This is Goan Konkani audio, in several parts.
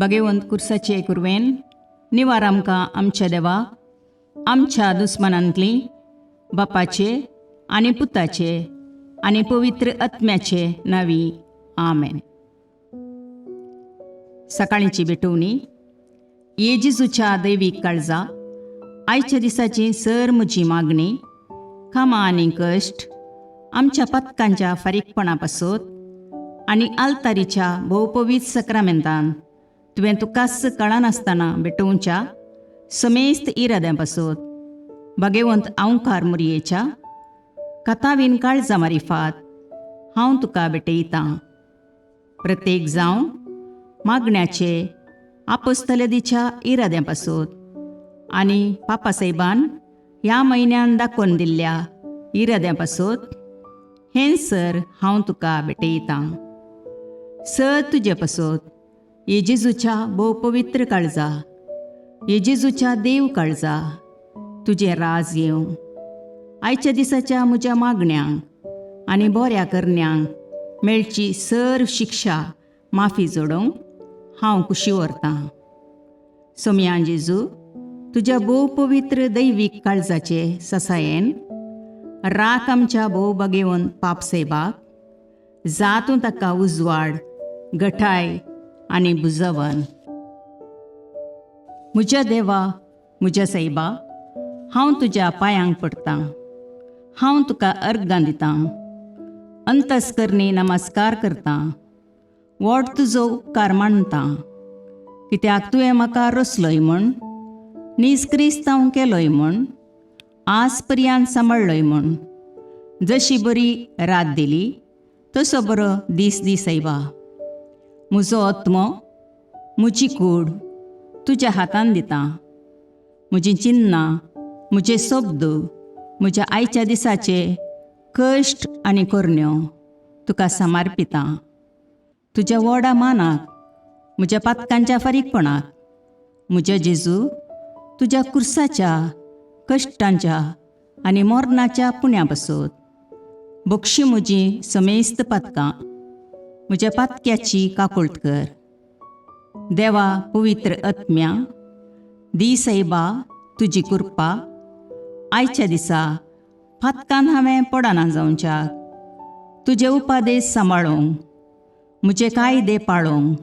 भगेवंत कुर्साचे कुरवेन निवार आमकां आमच्या देवा, आमच्या दुस्मानांतली बापाचे आनी पुताचे आनी पवित्र आत्म्याचे नावी, आमेन. सकाळीची भेटवणी. ये जेजूच्या दैवीक काळजा, आयच्या दिसाची सर म्हजी मागणी, कामां आनी कश्ट आमच्या पातकांच्या फारीकपणा पासत आनी आल्तारीच्या भोवपवीत सक्रामेंतान तुवें तुकाच कळनासतना भेटोवच्या समेस्त इराद्यां पासत भगेवंत आंवकार मुरयेच्या कथावीन काळजा मारिफात हांव तुका भेटयतां. प्रत्येक जावं मागण्याचे आपोस्तलदीच्या इराद्यां पासत आनी पापासाहेबान ह्या म्हयन्यान दाखोवन दिल्ल्या इराद्यां पासत हें सर हांव तुका भेटयतां. सर तुजे पासत ये जेजूच्या भोव पवित्र काळजा, ये जेजूच्या देव काळजा, तुजें राज येवं. आयच्या दिसाच्या म्हज्या मागण्यांक आनी बऱ्या करण्यांक मेळची सर शिक्षा माफी जोडोवंक हांव कुशी व्हरतां. सोमयान जेजू, तुज्या भोव पवित्र दैवीक काळजाचे ससायेन राख आमच्या भोव बगेवन पाप सेबाक, जातूं ताका उजवाड, गठाय आनी बुजवन. म्हज्या देवा, म्हज्या सायबा, हांव तुज्या पांयांक पडटां. हांव तुका अर्गां दितां, अंतस्करणी नमस्कार करतां, व्हड तुजो उपकार मानतां, कित्याक तुवें म्हाका रचलोय म्हूण, नीज क्रिस्तांव केलोय म्हूण, आज पर्यंत सांबाळ्ळोय म्हूण. जशी बरी रात दिली तसो बरो दीस दी सायबा. म्हजो आत्मो, म्हजी कूड तुज्या हातान दितां. म्हजीं चिन्नां, म्हजे शब्द, म्हज्या आयच्या दिसाचे कश्ट आनी करण्यो तुका समर्पितां. तुज्या व्हडा मानाक, म्हज्या पातकांच्या फारीकपणाक, म्हज्या जेजू, तुज्या कुर्साच्या कश्टांच्या आनी मरणाच्या पुण्या पासत बक्षी म्हजी समेस्त पातकां. म्हज्या पातक्याची काकुळट कर. देवा, पवित्र आत्म्या, दी सायबा तुजी कृपा आयच्या दिसा पातकान हांवें पडना जावच्याक, तुजे उपादेश सांबाळूंक, म्हजे कायदे पाळूंक.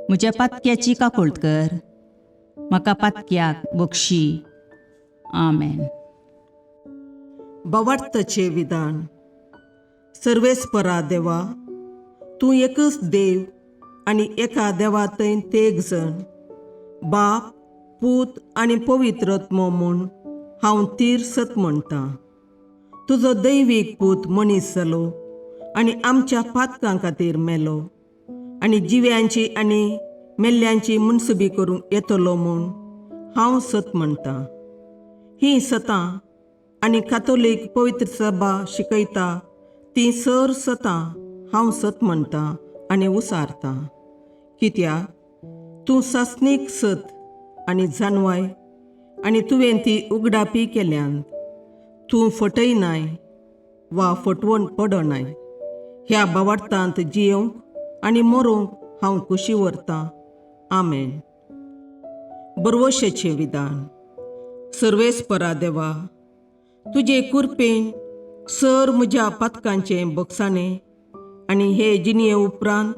म्हज्या पातक्याची काकुळट कर. म्हाका पातक्याक बक्षी. आमेन. भावार्थाचें विधान. सर्वेस्परा देवा, तूं एकच देव आनी एका देवा थंय तेग जण, बाप, पूत आनी पवित्र आत्मो म्हूण हांव तीर सत म्हणटा. तुजो दैवीक पूत मनीस जालो आनी आमच्या पातकां खातीर मेलो आनी जिव्यांची आनी मेल्ल्यांची मुनसुबी करूंक येतलो म्हूण हांव सत म्हणटा. हीं सतां आनी कातोलीक पवित्र सभा शिकयता ती सर सतां हांव सत म्हणटा आनी उसारता, कित्याक तूं सासणीक सत आनी जाणवाय आनी तुवें ती उगडापी केल्यान. तूं फटयनाय वा फटवण पडनाय. ह्या भावार्थांत जियोवंक आनी मरोंक हांव कुशी व्हरतां. आमेन. बरवशेचें विधान. सर्वेस्परा देवा, तुजे कुरपेन सर म्हज्या पातकांचें बक्षाणें आनी हे जिणये उपरांत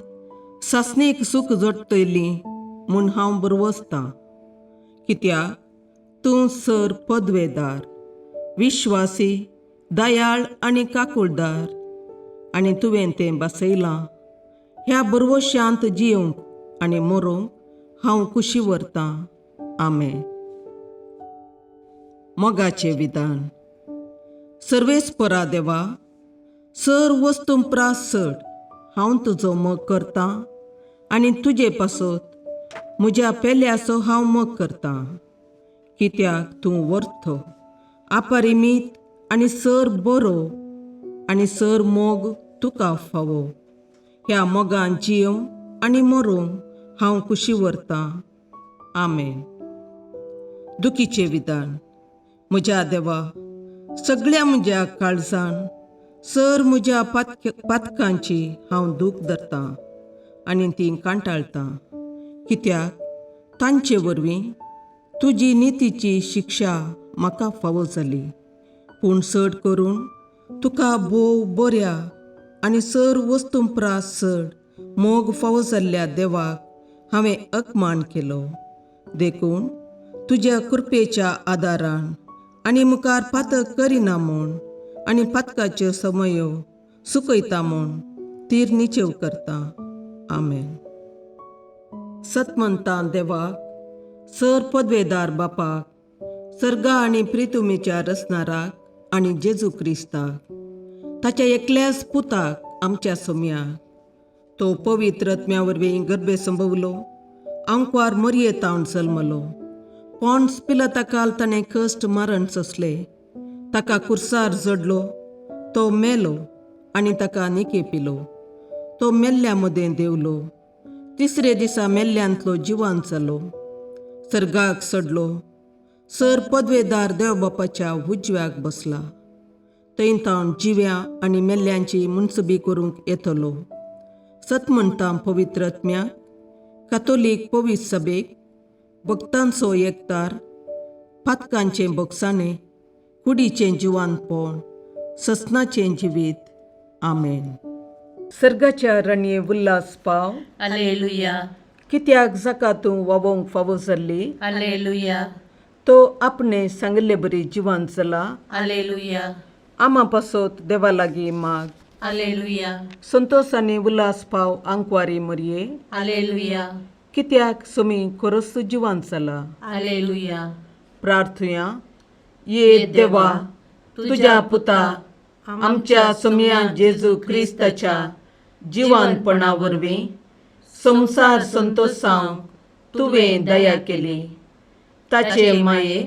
सासणीक सूख जोडटली म्हूण हांव बरवसतां, कित्याक तूं सर पदवेदार, विश्वासी, दयाळ आनी काकुळदार आनी तुवें तें बसयलां. ह्या बरवशांत जियोवंक आनी मरोंक हांव कुशी व्हरतां. आमेन. मोगाचें विधान. सर्वेस्परा देवा, सर वस्तू प्रास चड हांव तुजो मोग करतां आनी तुजे पासत म्हज्या पेल्याचो हांव मोग करतां, कित्याक तूं वर्थ, अपरिमीत आनी सर बरो आनी सर मोग तुका फावो. ह्या मोगान जियोवंक आनी मरोंक हांव कुशी व्हरतां. आमेन. दुखीचें विधान. म्हज्या देवा, सगळ्या म्हज्या काळजान सर म्हज्या पातकांची हांव दूख धरतां आनी ती कांटाळटां. कित्याक तांचे वरवीं तुजी नितीची शिक्षा म्हाका फावो जाली. पूण चड करून तुका भोव बऱ्या आनी सर वस्तूं प्रास चड मोग फावो जाल्ल्या देवाक हांवें अपमान केलो. देखून तुज्या कृपेच्या आदारान आनी मुखार पातक करिना म्हूण आनी पातकाच्यो समयो सुकयता म्हूण तीर निचेव करता. आमेन. सतमंतां देवाक, सर पदवेदार बापाक, सर्गा आनी प्रितुमीच्या रचणाराक आनी जेजू क्रिस्ताक, ताच्या एकल्याच पुताक आमच्या सोम्याक, तो पवित्र आत्म्या वरवीं गर्भे संभवलो, आंकवार मरये तावन जल्मलो, पोंड्स पिलताकाल ताणें कश्ट मरण सोंसले, ताका कुर्सार जडलो, तो मेलो आनी ताका निके पिलो, तो मेल्ल्या मदें देंवलो, तिसरे दिसा मेल्ल्यांतलो जिवान जालो, सर्गाक सडलो, सर पदवेदार देव बापाच्या उजव्याक बसला, थंय तावन जिव्या आनी मेल्ल्यांची मुनसबी करूंक येतलो. सत म्हणटा पवित्र आत्म्याक, कातोलीक पवित्र सभेक, भक्तांचो एकतार, पातकांचें बोगसाणें, कुडीचें जिवानपण, ससनाचें जिवीत. आमेन. सर्गाच्या रणये उल्हास पाव. अलेलुया. कित्याक जाका तूं वावोवंक फावो जाल्ली, अलेलुया. तो आपणे सांगिल्ले बरी जिवान जाला. अलेलुया. आमा पासत देवा लागीं माग. अलेलुया. संतोस आनी उल्हास पाव आंकवारी मरये. अलेलुया. कित्याक सुमी खरोच जिवान जाला. अलेलुया. प्रार्थुया. ये देवा, तुज्या पुता आमच्या सोमया जेजू क्रिस्ताच्या जिवानपणा वरवीं संवसार संतोसांक तुवें दया केली. ताचे माये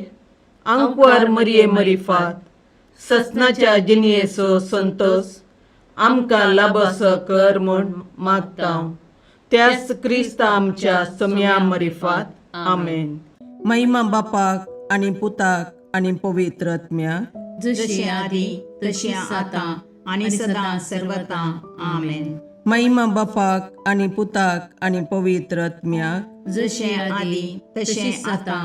आंकवार मरये मरिफात ससनाच्या जिणयेचो संतोस आमकां लाबसो कर म्हूण मागता, त्याच क्रिस्ता आमच्या सोमया मरिफात. आमेन. महिमा बापाक आनी पुताक आनी पवित्र आत्म्याक, जशी आदी तशी आतां आनी सदां सर्वता. आमेन. महिमा बापाक आनी पुताक आनी पवित्र आत्म्याक, जशें आदी तशें आतां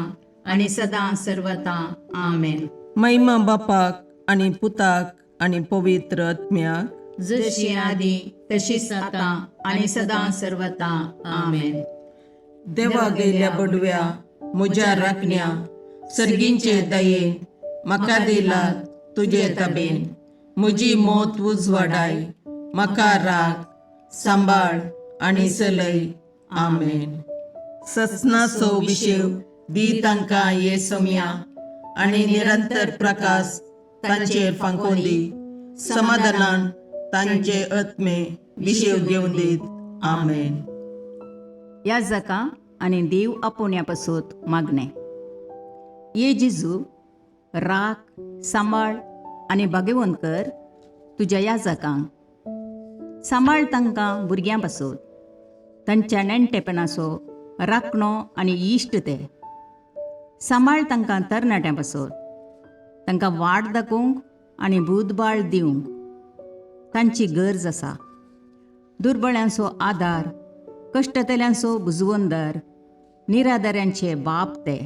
आनी सदां सर्वता. आमेन. महिमा बापाक आनी पुताक आनी पवित्र आत्म्याक, जशी आदी तशीच आतां आनी सदां सर्वता. आमेन. देवा गेल्या बडव्या म्हज्या राखण्या, सर्गींचे दयेन म्हाका दिला तुजे तबेन, म्हजी मोत उजवाडाय, म्हाका राख, सांबाळ आनी चलय. आमेन. ससनाचो विशेव दी तांकां ये सोम्या आनी निरंतर प्रकाश तांचेर फांकोवन दी, समाधानान तांचे आत्मे विशेव घेवन दीत. आमेन. ह्या जाका आनी देव आपोवण्या पासत मागणें. ये जेजू, राख, सांबाळ आनी भाग्यवंत कर तुज्या ह्या जाकांक. सांबाळ तांकां भुरग्यां पासत, तांच्या नेणटेपणाचो राखणो आनी इश्ट ते. सांबाळ तांकां तरणाट्यां पासत, तांकां वाट दाखोवंक आनी बुदबाळ दिवंक तांची गरज आसा. दुर्बळ्यांचो आदार, कश्टतल्यांचो बुजवंदर, निराधाऱ्यांचे बाप ते,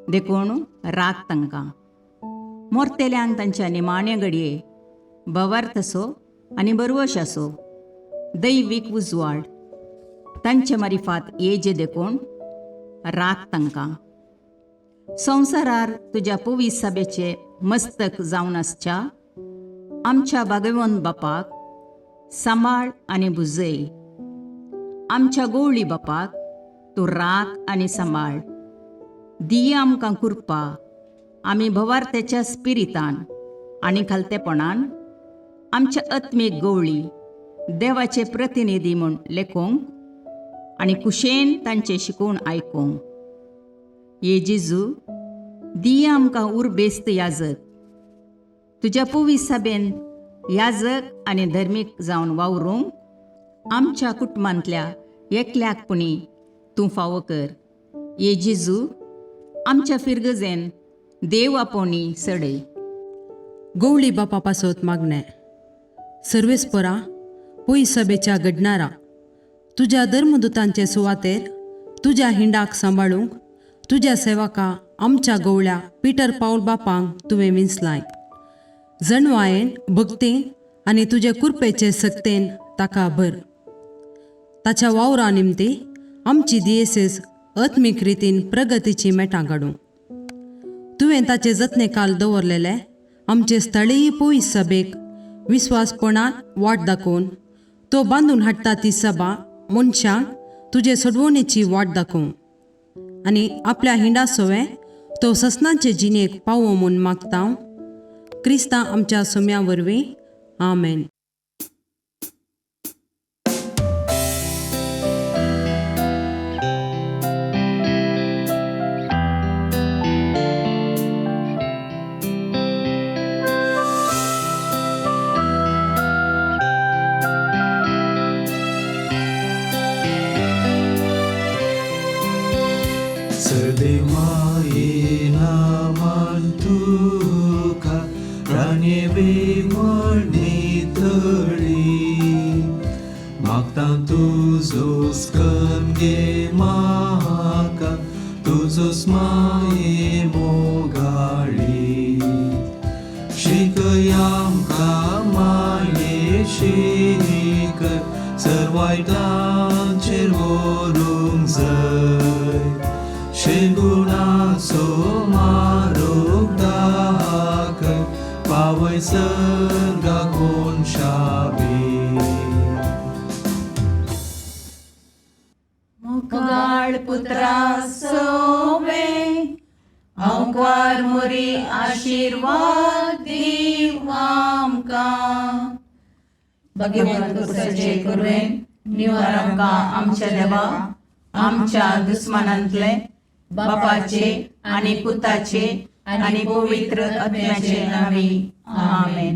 देखून राख तांकां. मोरतेल्यांक तांच्या निमाण्या घडये भवार्थ आसो आनी बरवश आसो, दैवीक उजवाड तांचे मारिफात येजे, देखून राख तांकां. संवसारार तुज्या पवीस सभेचे मस्तक जावन आसच्या आमच्या भागवंत बापाक सांबाळ आनी भुजय. आमच्या गोवळी बापाक तूं राख आनी सांबाळ. दिया आमकां कृपा, आमी भवार्थ्याच्या स्पिरितान आनी खालतेपणान आमच्या आत्मीक गवळी देवाचे प्रतिनिधी म्हूण लेखूंक आनी कुशेन तांचें शिकोवन आयकूंक. ये जेजू, दिया आमकां उर्बेस्त याजक, तुज्या पवीस सभेन याजक आनी धर्मीक जावन वावरूंक आमच्या कुटुंबांतल्या एकल्याक पुणी तूं फावो कर. ये जेजू, आमच्या फिरगजेन देव आपोवणी सडय. गवळी बापा पासत मागणें. सर्वेस्परा, पयस सभेच्या घडणारा, तुज्या धर्मदुतांचे सुवातेर तुज्या हिंडाक सांबाळूंक तुज्या सेवका आमच्या गवळ्या पिटर पावल बापांक तुवें विंचलाय. जणवायेन, भक्तीन आनी तुजे कुरपेचे सक्तेन ताका भर. ताच्या वावरा निमती आमची दियेसेस आत्मीक रितीन प्रगतीची मेटां काडूं. तुवें ताचे जतने काल दवरलेले आमचे स्थळीय पयस सभेक विस्वासपणान वाट दाखोवन तो बांदून हाडटा ती सभा मनशांक तुजे सोडवणेची वाट दाखोवं आनी आपल्या हिंडा सोवे तो ससनाचे जिणेक पावो म्हूण मागता क्रिस्ता आमच्या सोम्या वरवीं. आमेन. सर्देमाये नामान तुका राणे बेवणी तळी मागता तुजो स्कन गे म्हाका तुजोच माये मोगाळी शिकय आमकां माये शीक सर्वायटांचेर व्हरूंक जाय शेगुणाचो मारोग दाखय पावय सर्गा कोनशाबी. मुगाळ पुत्रा सोवे आंकवार मोरी आशिर्वाद दीव आमकां. भगवंत कुसाचे कुरवेन निवार आमकां आमच्या देवा आमच्या दुस्मानांतले बापाचे आनी पुताचे आनी पवित्र आत्म्याचे नावी. आमेन.